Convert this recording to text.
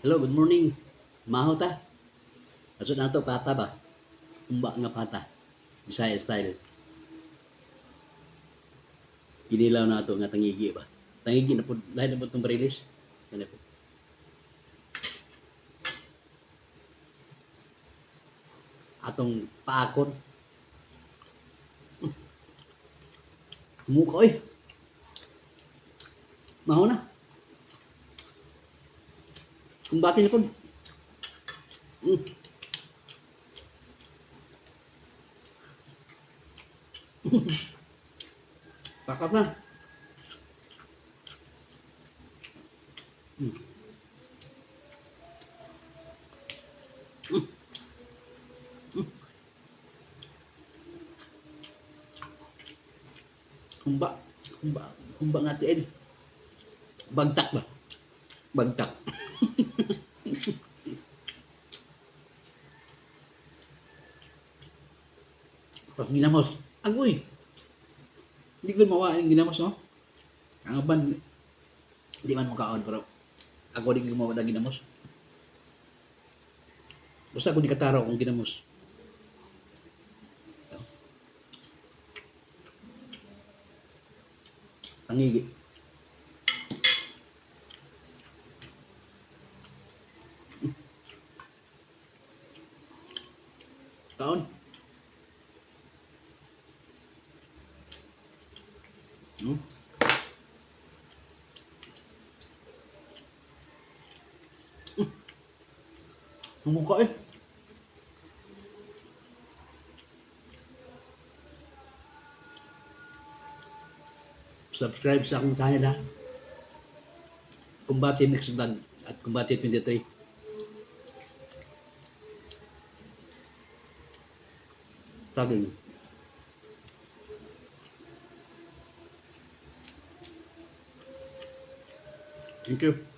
Hello, good morning. Maho ta. Aso na to pata ba? Umba nga pata. Bisaya style. Kinilaw na ato nga tangigi ba? Tangigi na pud, lahi na pud tong barilis. Kana po. Atong paakon. Muka oy. Maho na. Kumbati na pud. Pakap na. Humba. Humba. Humba nga tiil. Bagtak ba? Bagtak. Tapos ginamos. Agoy! Hindi ko mawa ang ginamos, no? Ang uban, di man makaon, pero ako din gumawa ng ginamos. Basta ako ni kataraw kung ginamos. Tangigi. Kaon. Humuka eh. Subscribe sa akong channel ha. Kumbati Mix Vlog at Kumbati 23. Saging. Thank you.